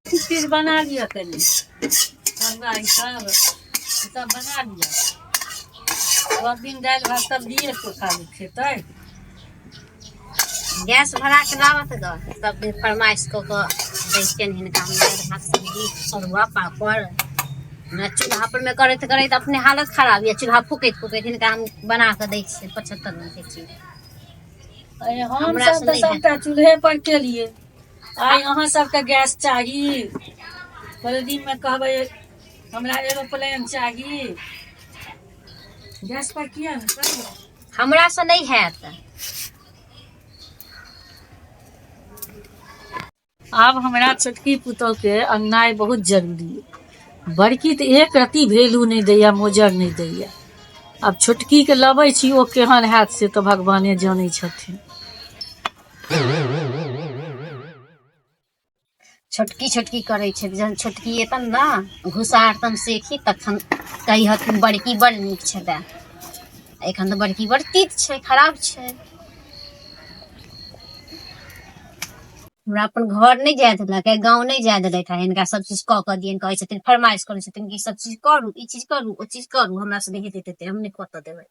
चीज बना लिअ कनि, तरुआ ई सब, ई सब बना लिअ। सब दिन दालि भात सब्जिए चोखा लोक खेतै? गैस भरा के लाबत गऽ। सब दिन फरमाइश कऽ कऽ दै छियनि हिनका हम दालि भात सब्जी तरुआ पापड़। हमरा चूल्हा पर मे करैत करैत अपने हालत खराब यऽ, चूल्हा फूकैत फूकैत। हिनका हम बना कऽ दै छियनि 75 रंग के चीज। अरे हम हमरा सब से तऽ नहि हैत। सबटा चूल्हे पर केलियै, आइ अहाँ सबके गैस चाही। दिनमे कहबै हमरा एरोप्लेन चाही। गैस पर किया नहि करबै? हमरा से नहि हैत। आब हमरा छोटकी पुतोहके अननाइ बहुत जरूरी अइ। बड़की तऽ एक रत्ती वैल्यू नहि दैए, मोजर नहि दैए। आब छोटकीके लबै छी, ओ केहन हैत से तऽ भगवाने जानै छथिन। छोटकी छोटकी करै छै। जहन छोटकी एतन ने, घुसारतन सेखी, तखन कही हथिन बड़की बड़ नीक छलै। एखन तऽ बड़की बड़ तीत छै, खराब छै। हमरा अपन घर नहि जाय देलक, गाँव नहि जाय देलथि। है हिनका सब चीज कऽ कऽ दियनि कहै छथिन, फरमाइश करै छथिन कि ई सब चीज करू, ई चीज करू, ओ चीज करू। हमरा से नहि हेतै तेते हम नहि कऽ देबै।